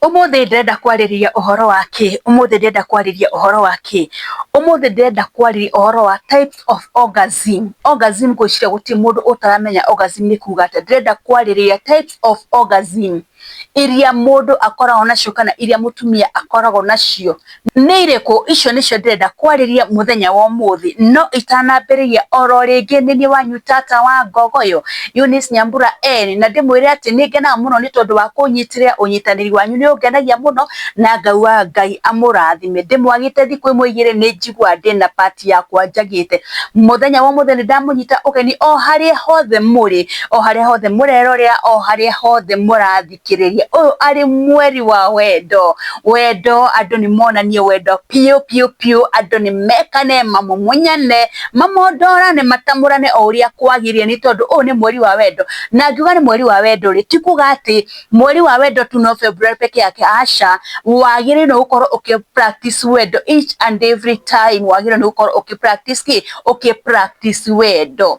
Ũmũthĩ ndĩrenda kwarĩrĩria ũhoro wa kĩ? Ũmũthĩ ndĩrenda kwarĩrĩria ũhoro wa kĩ? Ũmũthĩ ndĩrenda kwarĩrĩria ũhoro wa types of orgasm. Orgasm ngwĩciria gũtirĩ mũndũ ũtaramenya orgasm nĩ kuga atĩa. Ndĩrenda kwarĩrĩria types of orgasm iria mũndũ akoragwo nacio kana iria mũtumia akoragwo nacio nĩ irĩkũ? Icio nĩcio ndĩrenda kwarĩrĩria mũthenya wa ũmũthĩ. No itanambĩrĩria oro rĩngĩ nĩ niĩ wanyu tata wa Ngogoyo, Eunice Nyambura N, na ndĩmwĩre atĩ nĩ ngenaga mũno nĩ tondũ wa kũnyitĩrĩra, ũnyitanĩri wanyu nĩ ũngenagia mũno na ngauga Ngai amũrathime. Ndĩmwagĩte thikũ ĩmwe igĩrĩ nĩ njiguaga ndĩna part yakwa njagĩte. Mũthenya wa ũmũthĩ nĩ ndamũnyita ũgeni o harĩa hothe mũrĩ, o harĩa hothe mũrerorera, o harĩa hothe mũrathikĩrĩria. Ũyũ arĩ mweri wa wendo, wendo andũ nĩ monanie wendo piũ piũ piũ, andũ nĩ mekane, mamumunyane, mamondorane, matamũrane o ũrĩa kwagĩrĩire nĩ tondũ ũyũ nĩ mweri wa wendo. Na ngiuga nĩ mweri wa wendo rĩ, ti kuga atĩ mweri wa wendo tu no February peke yake, aca. Wagĩrĩirwo gũkorwo ũkĩ practice wendo each and every time, wagĩrĩirwo nĩ gũkorwo ũkĩ practice kĩ? Ũkĩ practice wendo.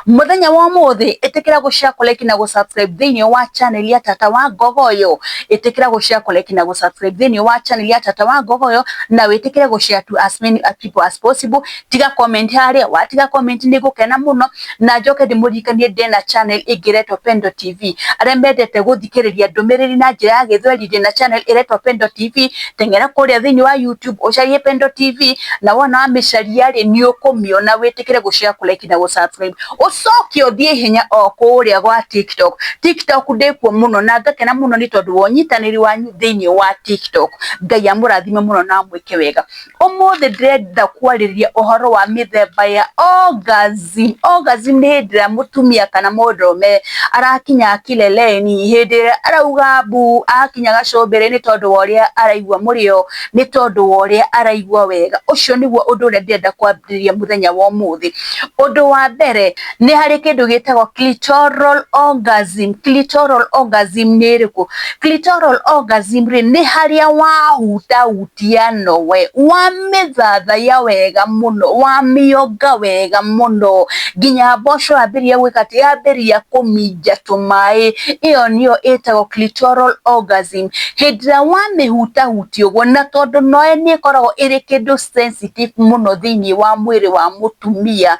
Mũthenya wa ũmũthĩ ĩtĩkĩra gũ share, kũ like na gũ subscribe thĩinĩ wa channel ya Tata wa Ngogoyo. Ĩtĩkĩra gũ share, kũ like na gũ subscribe thĩinĩ wa channel ya Tata wa Ngogoyo na wĩtĩkĩre gũ share to as many people as possible. Tiga comment harĩa, watiga comment nĩ ngũkena mũno na njoke ndĩmũririkanie ndĩna channel ĩngĩ ĩretwo Pendo TV. Arĩa mendete gũthikĩrĩria ndũmĩrĩri na njĩra ya gĩthweri ndĩna channel ĩretwo Pendo TV, teng'era kũrĩa thĩinĩ wa YouTube ũcarie Pendo TV na wona wamĩcaria rĩ nĩ ũkũmĩona wĩtĩkĩre gũ share, kũ like na gũ subscribe. Ũcoke ũthiĩ ihenya o kũrĩa gwa TikTok. TikTok ndĩkuo mũno na ngakena mũno nĩ tondũ wa ũnyitanĩri wanyu thĩinĩ wa TikTok. Ngai amũrathime mũno na amwĩke wega. Ũmũthĩ ndĩrenda kwarĩrĩria ũhoro wa mĩthemba ya orgasm. Orgasm nĩ hĩndĩ ĩrĩa mũtumia kana mũndũrũme arakinya kileleni, hĩndĩ ĩrĩa arauga mbu, akinya gacũmbĩrĩ nĩ tondũ wa ũrĩa araigua mũrĩo, nĩ tondũ wa ũrĩa araigua wega. Ũcio nĩguo ũndũ ũrĩa ndĩrenda kwambĩrĩria mũthenya wa ũmũthĩ. Ũndũ wa mbere nĩ harĩ kĩndũ gĩtagwo clitoral orgasm. Clitoral orgasm nĩ ĩrĩkũ? Clitoral orgasm rĩ nĩ harĩa wahutahutia nowe, wamĩthathaiya wega mũno, wamĩonga wega mũno nginya mboco yambĩrĩria gwĩka atĩ, yambĩrĩria kũminja tũmaĩ, ĩyo nĩyo ĩtagwo clitoral orgasm. Hĩndĩ ĩrĩa wamĩhutahutia ũguo na tondũ noe nĩ ĩkoragwo ĩrĩ kĩndũ sensitive mũno thĩinĩ wa mwĩrĩ wa mũtumia,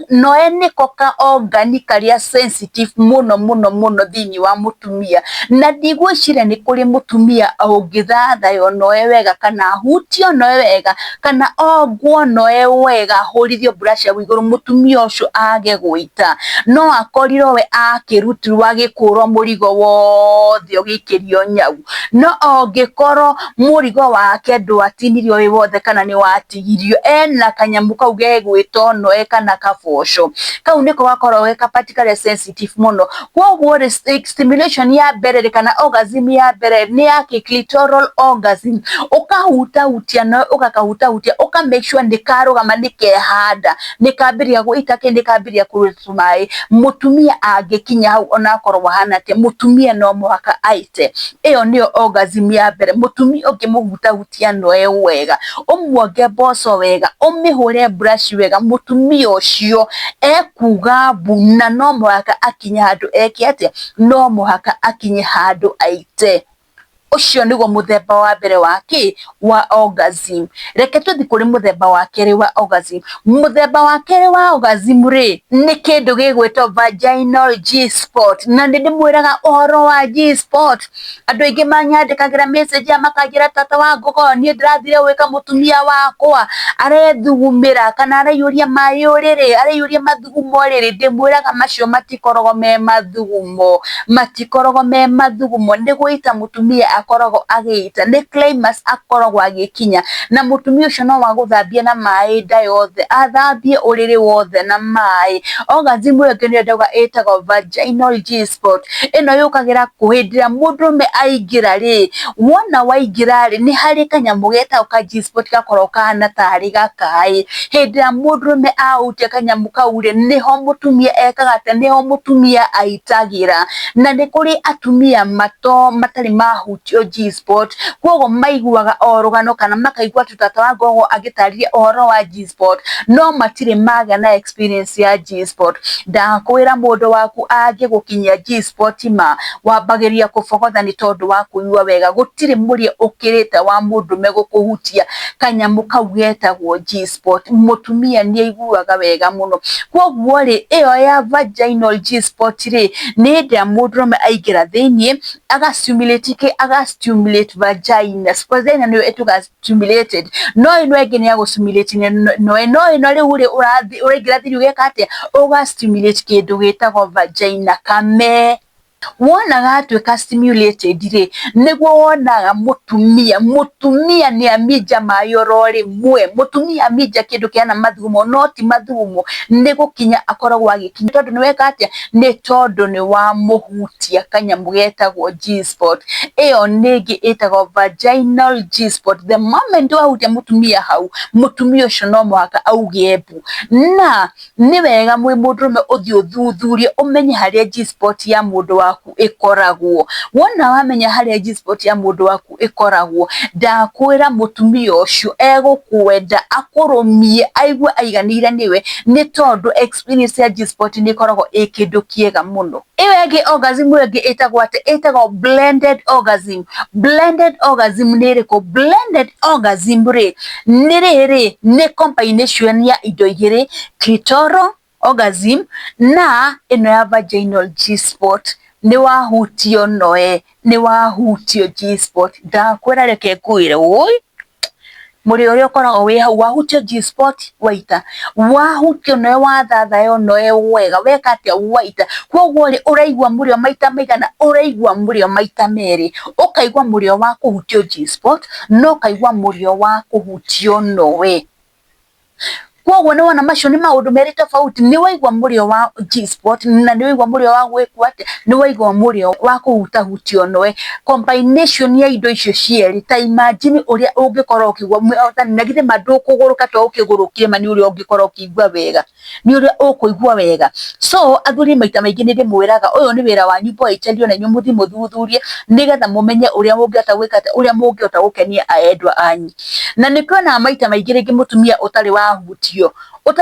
noe nĩko ka organ karĩa sensitive mũno mũno mũno thĩinĩ wa mũtumia, na ndigwĩciria nĩ kũrĩ mũtumia ũngĩthathaywo noe wega kana ahutio noe wega kana ongwo noe wega ahũrithio brush hau igũrũ mũtumia ũcio age gũita, no akorirwo we akĩrutirwo agĩkũrwo mũrigo wothe ũgĩikĩrio nyau, no angĩkorwo mũrigo wake ndwatinirio wĩ wothe kana nĩ watigirio, ena kanyamũ kau gegwĩtwo noe kana kaboco, kau nĩko gakoragwo ge ka part karĩa sensitive mũno, koguo rĩ stimulation ya mbere rĩ kana orgasm ya mbere nĩ ya clitoral orgasm, ũkahutahutia noe ũgakahutahutia ũka make sure nĩ karũgama nĩ kehanda, nĩ kambĩrĩria gũita kĩ, nĩ kambĩrĩria kũruta tũmaĩ, mũtumia angĩkinya hau onakorwo ahana atĩa, mũtumia no mũhaka aite. Ĩyo nĩyo orgasm ya mbere, mũtumia ũngĩmũhutahutia noe wega, ũmuonge mboco wega, ũmĩhũre brush wega, mũtumia ũcio ekuga mbu na no mũhaka akinye handũ eke atĩa, no mũhaka akinye handũ aite. Ũcio nĩguo mũthemba wa mbere wa kĩ? Wa orgasm. Reke tũthiĩ kũrĩ mũthemba wa kerĩ wa orgasm. Mũthemba wa kerĩ wa orgasm rĩ, nĩ kĩndũ gĩgwĩtwo vaginal G-spot, na nĩ ndĩmwĩraga ũhoro wa G-spot. Andũ aingĩ manyandĩkagĩra message makanjĩra tata wa Ngogoyo niĩ ndĩrathire gwĩka mũtumia wakwa arethugumĩra kana araiyũria maĩ ũrĩrĩ, araiyũria mathugumo ũrĩrĩ. Ndĩmwĩraga macio matikoragwo me mathugumo, matikoragwo me mathugumo, nĩ gũita mũtumia akoragwo agĩita, nĩ climax akoragwo agĩkinya, na mũtumia ũcio no agũthambie na maĩ nda yothe, athambie ũrĩrĩ wothe na maĩ. Orgasm ĩyo ĩngĩ nĩyo ndauga ĩtagwo vaginal G-spot. Ĩno yũkagĩra kũ? Hĩndĩ ĩrĩa mũndũrũme aingĩra rĩ, wona waingĩra rĩ, nĩ harĩ kanyamũ getagwo ka G-spot gakoragwo kahana tarĩ gakaĩ. Hĩndĩ ĩrĩa mũndũrũme ahutia kanyamũ kau rĩ, nĩho mũtumia ekaga atĩa? Nĩho mũtumia aitagĩra. Na nĩ kũrĩ atumia matarĩ mahutio mahutio G-spot, koguo maiguaga o rũgano kana makaigua atĩ tata wa Ngogo agĩtarĩria ũhoro wa G-spot, no matirĩ magĩa na experience ya G-spot. Ndakwĩra mũndũ waku angĩgũkinyia G-spot ma wambagĩrĩria kũbogotha nĩ tondũ wa kũigua wega. Gũtirĩ mũrĩo ũkĩrĩte wa mũndũrũme gũkũhutia kanyamũ kau getagwo G-spot. Mũtumia nĩ aiguaga wega mũno. Koguo rĩ, ĩyo ya vaginal G-spot rĩ, nĩ hĩndĩ ĩrĩa mũndũrũme aingĩra thĩiniĩ aga stimulate kĩ? Aga stimulate vagina. Vagina nĩyo ĩtuĩkaga stimulated, no ĩno ĩngĩ nĩ ya gũ stimulate no ĩno rĩu rĩ, ũraingĩra thĩiniĩ ũgeka atĩa? Ũga stimulate kĩndũ gĩtagwo vagina kame. Wona gatuĩka stimulated rĩ, nĩguo wonaga mũtumia, mũtumia nĩ aminja maĩ oro rĩmwe, mũtumia aminja kĩndũ kĩhana mathugumo no ti mathugumo, nĩ gũkinya akoragwo agĩkinya, tondũ nĩ weka atĩa? Nĩ tondũ nĩ wamũhutia kanyamũ getagwo G-spot. Ĩyo nĩ ĩngĩ ĩtagwo vaginal G-spot. The moment wahutia mũtumia hau, mũtumia ũcio no mũhaka auge mbu. Na nĩ wega mwĩ mũndũrũme ũthiĩ ũthuthurie ũmenye harĩa G-spot ya mũndũ waku ĩkoragwo. Wona wamenya harĩa G-spot ya mũndũ waku ĩkoragwo, ndakwĩra mũtumia ũcio egũkwenda akũrũmie aigue aiganĩire nĩwe, nĩ tondũ experience ya G-spot nĩ ĩkoragwo ĩ kĩndũ kĩega mũno. Ĩyo ĩngĩ orgasm ĩyo ĩngĩ ĩtagwo atĩ? Ĩtagwo blended orgasm. Blended orgasm nĩ ĩrĩkũ? Blended orgasm rĩ, nĩ rĩrĩ, nĩ combination ya indo igĩrĩ, clitoral orgasm na ĩno ya vaginal G-spot. Nĩ wahutio noe, nĩ wahutio G-spot. Ndakwĩra reke ngwĩre, wũi mũrĩo ũrĩa ũkoragwo wĩ hau wahutio G-spot waita, wahutio noe wathathayo noe wega, weka atĩa? Waita. Koguo rĩ, ũraigua mũrĩo maita maigana? Ũraigua mũrĩo maita merĩ, ũkaigua mũrĩo wa kũhutio G-spot na ũkaigua mũrĩo wa kũhutio noe. Koguo nĩ wona macio nĩ maũndũ merĩ tofauti. Nĩ waigua mũrĩo wa G-spot na nĩ waigua mũrĩo wa gwĩkwo atĩa? Nĩ waigua mũrĩo wa kũhutahutio noe. Combination ya indo icio cierĩ, ta imagine ũrĩa ũngĩkorwo ũkĩigua, na githĩ ma ndũkũgũrũka to ũkĩgũrũkire ma nĩ ũrĩa ũngĩkorwo ũkĩigua wega, nĩ ũrĩa ũkũigua wega. So athuri maita maingĩ nĩ ndĩmwĩraga ũyũ nĩ wĩra wanyu boy child, ona inyuĩ mũthiĩ mũthuthurie nĩgetha mũmenye ũrĩa mũngĩhota gwĩka atĩa, ũrĩa mũngĩhota gũkenia endwa anyu. Na nĩkĩo maita maingĩ rĩngĩ mũtumia ũtarĩ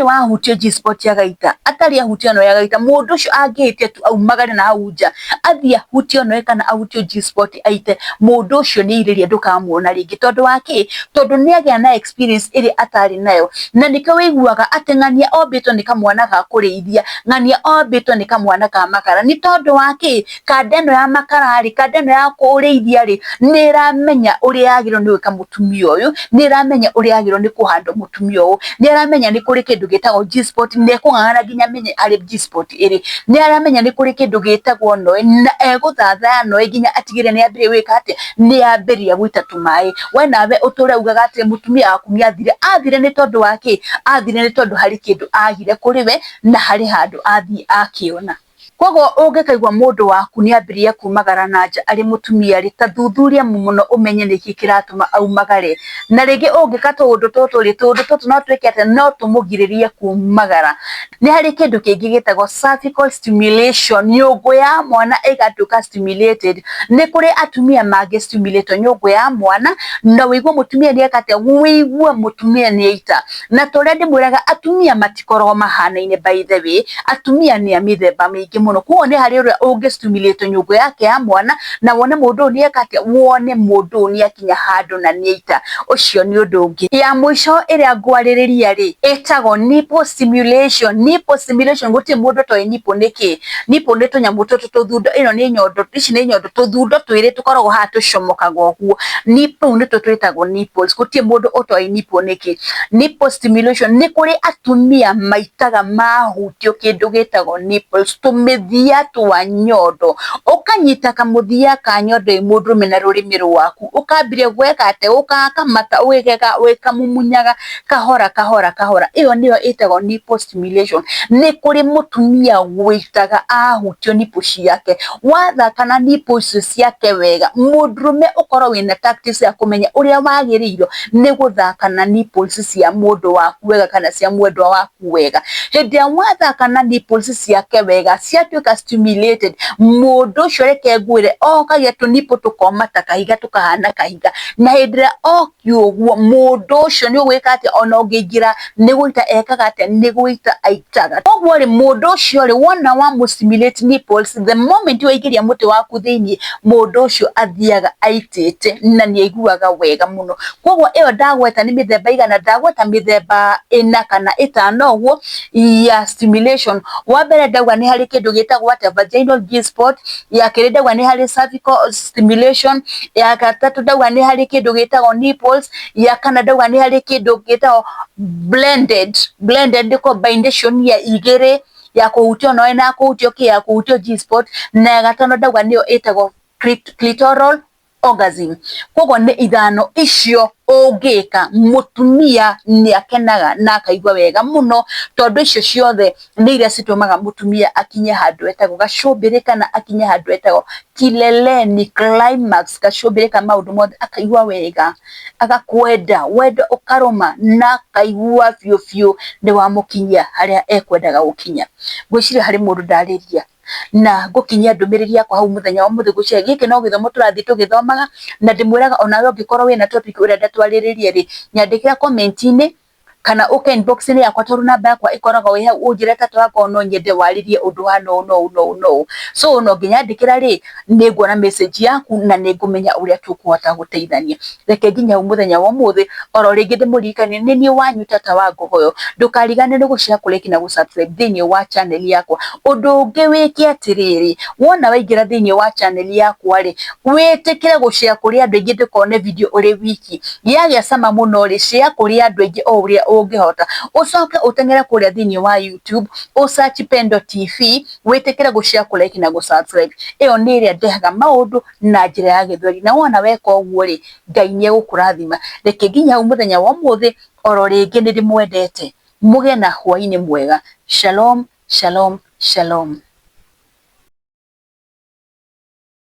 wahutio G-spot agaita, atarĩ ahutio noe agaita, mũndũ ũcio angĩhĩtia tu aumagare na hau nja athiĩ ahutio noe kana ahutio G-spot aite, mũndũ ũcio nĩ airĩria, ndũkamuona rĩngĩ. Tondũ wa kĩ? Tondũ nĩ agĩa na experience ĩrĩa atarĩ nayo. Na nĩkĩo wĩiguaga atĩ ng'ania ombĩtwo nĩ kamwana ga kũrĩithia, ng'ania ombĩtwo nĩ kamwana ka makara. Nĩ tondũ wa kĩ? Kanda ĩno ya makara rĩ, kanda ĩno ya kũrĩithia rĩ, nĩ ĩramenya ũrĩa yagĩrĩirwo nĩ gwĩka mũtumia ũyũ, nĩ ĩramenya ũrĩa yagĩrĩirwo nĩ kũhandwo mũtumia ũyũ, nĩ ĩramenya nĩ kũrĩ kĩndũ gĩtagwo G-spot na ĩkũng'ang'ana nginya amenye harĩa G-spot ĩrĩ. Nĩ aramenya nĩ kũrĩ kĩndũ gĩtagwo noe na egũthathaya noe nginya atigĩrĩre nĩ yambĩrĩria gwĩka atĩa? Nĩ yambĩrĩria gũita tũmaĩ. We nawe ũtũre ugaga atĩ mũtumia waku nĩ athire. Athire nĩ tondũ wa kĩ? Athire nĩ tondũ harĩ kĩndũ agire kũrĩ we na harĩ handũ athiĩ akĩona. Koguo ũngĩkaigua mũndũ waku nĩ ambĩrĩria kumagara na nja arĩ mũtumia rĩ, ta thuthuria mũno ũmenye nĩkĩ kĩratũma aumagare. Na rĩngĩ ũngĩka tũũndũ tũtũ rĩ, tũũndũ tũtũ no twĩke atĩa? No tũmũgirĩrĩrie kumagara. Nĩ harĩ kĩndũ kĩngĩ gĩtagwo cervical stimulation, nyũngũ ya mwana ĩgatuĩka stimulated. Nĩ kũrĩ atumia mangĩ stimulate nyũngũ ya mwana na wĩigue mũtumia nĩ eka atĩa? Wĩigue mũtumia nĩ aita. Na ta ũrĩa ndĩmwĩraga, atumia matikoragwo mahanaine, by the way, atumia nĩ a mĩthemba mĩingĩ mũno. Koguo nĩ harĩ ũrĩa ũngĩ stimulate nyũngũ yake ya mwana na wone mũndũ ũyũ nĩ eka atĩa? Wone mũndũ ũyũ nĩ akinya handũ na nĩ aita. Ũcio nĩ ũndũ ũngĩ. Ya mũico ĩrĩa ngwarĩrĩria rĩ, ĩtagwo nipple stimulation. Nipple stimulation, gũtirĩ mũndũ ũtoĩ nipple nĩ kĩ. Nipple nĩ tũnyamũ tũtũ tũthundo, ĩno nĩ nyondo, ici nĩ nyondo, tũthundo twĩrĩ tũkoragwo haha tũcomokaga ũguo. Nipple nĩtwo twĩtagwo nipples. Gũtirĩ mũndũ ũtoĩ nipple nĩ kĩ. Nipple stimulation, nĩ kũrĩ atumia maitaga mahutio kĩndũ gĩtagwo nipples, tũmĩthia twa nyondo. Ũkanyita kamũthia ka nyondo ĩ mũndũrũme na rũrĩmĩ rwaku, ũkambĩrĩria gweka atĩa? Ũgakamata ũgĩkamũmunyaga kahora kahora kahora. Ĩyo nĩyo ĩtagwo nipple stimulation. Nĩ kũrĩ mũtumia wĩitaga ahutio nipple ciake. Wathaka na nipple icio ciake wega, mũndũrũme ũkorwo wĩna tactics ya kũmenya ũrĩa wagĩrĩirwo nĩ gũthaka na nipples cia mũndũ waku wega kana cia mwendwa waku wega. Hĩndĩ ĩrĩa wathaka na nipples ciake wega, ciatuĩka atuĩka stimulated, mũndũ ũcio reke ngwĩre okagia tũnipple tũkoma ta kahiga tũkahana kahiga, na hĩndĩ ĩrĩa okia ũguo mũndũ ũcio nĩ ũgwĩka atĩa, ona ũngĩingĩra nĩ gũita ekaga atĩa, nĩ gũita aitaga. Koguo rĩ, mũndũ ũcio rĩ, wona wa mũ stimulate nipples, the moment waingĩria mũtĩ waku thĩiniĩ, mũndũ ũcio athiaga aitĩte na nĩ aiguaga wega mũno. Koguo ĩyo ndagweta nĩ mĩthemba igana, ndagweta mĩthemba ĩna kana ĩtano ũguo ya stimulation. Wa mbere ndauga nĩ harĩ kĩndũ gĩtagwo atĩa, vaginal G-spot, ya kerĩ ndauga nĩ harĩ cervical stimulation, ya gatatũ ndauga nĩ harĩ kĩndũ gĩtagwo nipples, ya kana ndauga nĩ harĩ kĩndũ gĩtagwo blended, blended nĩ combination ya igĩrĩ ya kũhutio nowe na kũhutio kĩ, ya kũhutio G-spot, na ya gatano ndauga nĩyo ĩtagwo clitoral orgasm. Koguo nĩ ithano icio ũngĩka mũtumia nĩ akenaga na akaigua wega mũno, tondũ icio ciothe nĩ iria citũmaga mũtumia akinye handũ etagwo gacũmbĩrĩ kana akinye handũ etagwo kileleni, climax, gacũmbĩrĩ ka maũndũ mothe, akaigua wega, agakwenda, wendo ũkarũma na akaigua biũ biũ nĩ wamũkinyia harĩa ekwendaga gũkinya. Ngwĩciria harĩ mũndũ ndarĩria na ngũkinyia ndũmĩrĩri yakwa hau mũthenya wa ũmũthĩ. Ngwĩciria gĩkĩ no gĩthomo tũrathiĩ tũgĩthomaga, na ndĩmwĩraga onawe ũngĩkorwo wĩna topic ũrenda twarĩrĩrie rĩ, nyandĩkĩra comment-inĩ kana ũke inbox-inĩ yakwa, tondũ namba yakwa ĩkoragwo ĩ hau, ũnjĩre tata wakwa no nyende warĩrie ũndũ hana ũũ na ũũ na ũũ na ũũ. So no ũngĩnyandĩkĩra rĩ, nĩ nguona message yaku na nĩ ngũmenya ũrĩa tũkũhota gũteithania. Reke nginye hau mũthenya wa ũmũthĩ, oro rĩngĩ ndĩmũririkanie nĩ niĩ wanyu tata wa Ngogoyo. Ndũkariganĩrwo gũ share, kũ like na gũ subscribe thĩiniĩ wa channel yakwa. Ũndũ ũngĩ wĩke atĩrĩrĩ, wona waingĩra thĩiniĩ wa channel yakwa rĩ, wĩtĩkĩre gũ share kũrĩ andũ aingĩ ndũkone video ũrĩ wiki. Yagĩa cama mũno rĩ, share kũrĩ andũ aingĩ o ũrĩa ũngĩhota. Ũcoke ũteng'ere kũrĩa thĩiniĩ wa YouTube, ũ search Pendo TV, wĩtĩkĩre gũ share, kũ like na gũ subscribe. Ĩyo nĩ ĩrĩa ndehaga maũndũ na njĩra ya gĩthweri, na wona weka ũguo rĩ, Ngai nĩ egũkũrathima. Reke nginye hau mũthenya wa ũmũthĩ, oro rĩngĩ nĩ ndĩmwendete. Mũgĩe na hwaĩ-inĩ mwega. Shalom, shalom, shalom.